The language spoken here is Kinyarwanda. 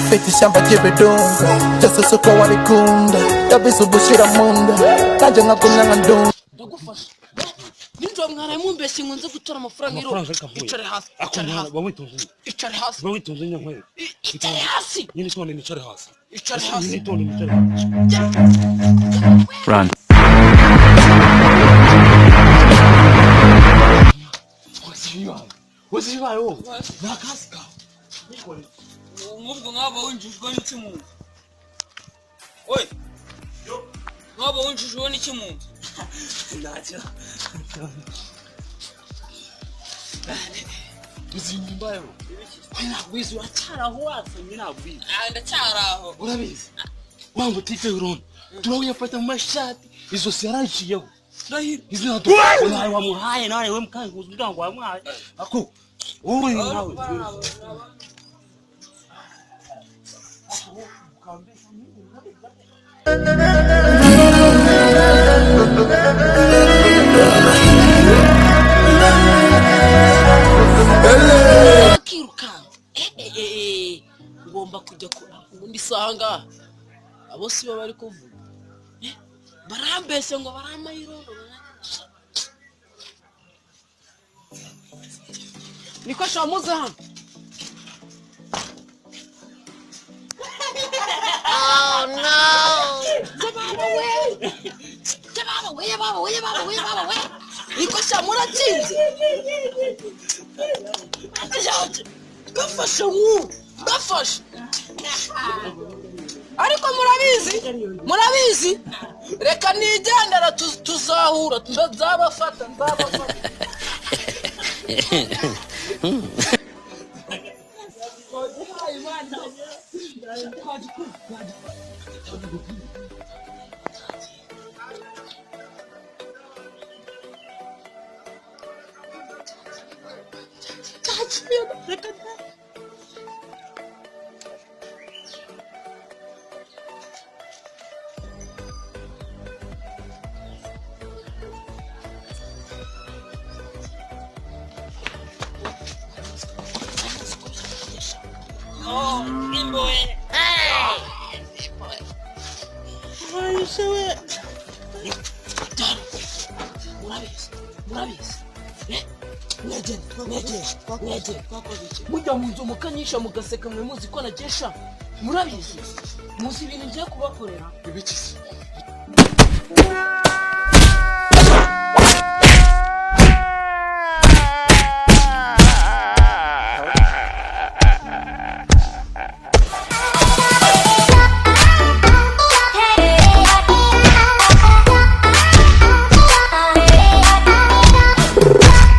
Ufite ishyamba ry'ibirunga byose si uko wabikunda, yabize ubushira mu nda, nanjye nkagumya nka ndumva. Ndagufasha. Ninjoro mwaraye mumbeshye ngo nze gutora amafaranga y'iro. Amafaranga ariko avuye. Icare hasi. Ako Icare mwana hasi. ba witonze. Icare hasi. Ba witonze nyankwe. Icare hasi. Nyine itonde nicare hasi. Icare hasi. Nyine itonde nicare hasi. Run. Wasibibaye. Wasibibaye wowe. Nakasi kawe. Nk'ubwo nk'aba winjijwe n'iki mu nzu? Oye, nk'aba winjijwe n'iki mu nzu? Ntacyo. Uzinyimbaye wowe. We ntabwo ubizi, uracyari aho wasamye, ntabwo ubizi. Ah, ndacyari aho. Urabizi. Wanga utife urondo. Turawuyafata mu mashati. Izosi yaranciyeho. Ndahiro. Izina nawe wamuhaye, nawe we mukangu umuryango wamuhaye. Ako. Wowe nawe. Akirukanka. Ngomba kujya ku ubundi sanga abo si bo bari kuvuga. Barambeshye ngo barampaye irondo. Niko shamuze hano. Baba we! Baba we, baba we, baba we, baba we! Niko sha muratsinze. Ndafashe nk'ubu, ndafashe. Ariko murabizi, murabizi, reka nigendera, tuzahura, nzabafata, nzabafata. Reka. Oh, imbohe. Murabizi, murabizi. Mwegere, mwegere, mwegere. Mujya mu nzu mukanyisha, mugaseka, mwe muzi ko nagesha. Murabizi, muzi ibintu ngiye kubakorera. Ibiki se?